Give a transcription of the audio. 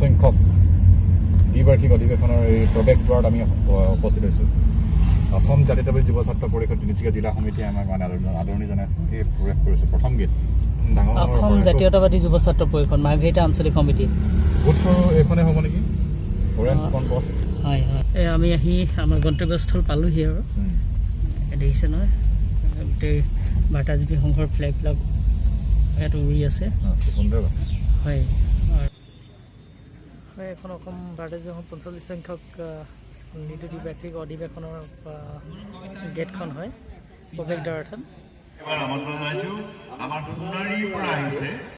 সংখ্যক দ্বিবাৰ্ষিক অধিৱেশনৰ এই প্ৰৱেশদ্বাৰত আমি উপস্থিত হৈছোঁ। অসম জাতীয়তাবাদী যুৱ ছাত্ৰ পৰিষদ তিনিচুকীয়া জিলা সমিতিয়ে আমাক মানে আদৰণি জনাইছে। এই প্ৰৱেশ কৰিছোঁ প্ৰথম গেট, ডাঙৰ। অসম জাতীয়তাবাদী যুৱ ছাত্ৰ পৰিষদ, মাৰ্ঘেৰিটা আঞ্চলিক সমিতি। বোধ কৰোঁ এইখনে হ'ব নেকি ওৰেণ ফুকন পথ। হয়, এই আমি আহি আমাৰ গন্তব্যস্থল পালোহি আৰু এই দেখিছে নহয়, গোটেই বাৰ্তাজীৱী সংঘৰ ফ্লেগবিলাক ইয়াত উৰি আছে। খুব সুন্দৰ কথা। হয় হয় এখন অসম বাৰ্তাজীৱী সংঘ 45 সংখ্যক দ্বিবাৰ্ষিক অধিৱেশনৰ গেটখন হয়, প্ৰৱেশদ্বাৰ অৰ্থাৎ। এবাৰ আমন্ত্ৰণ জনাইছো, আমাৰ সোণাৰীৰ পৰা আহিছে।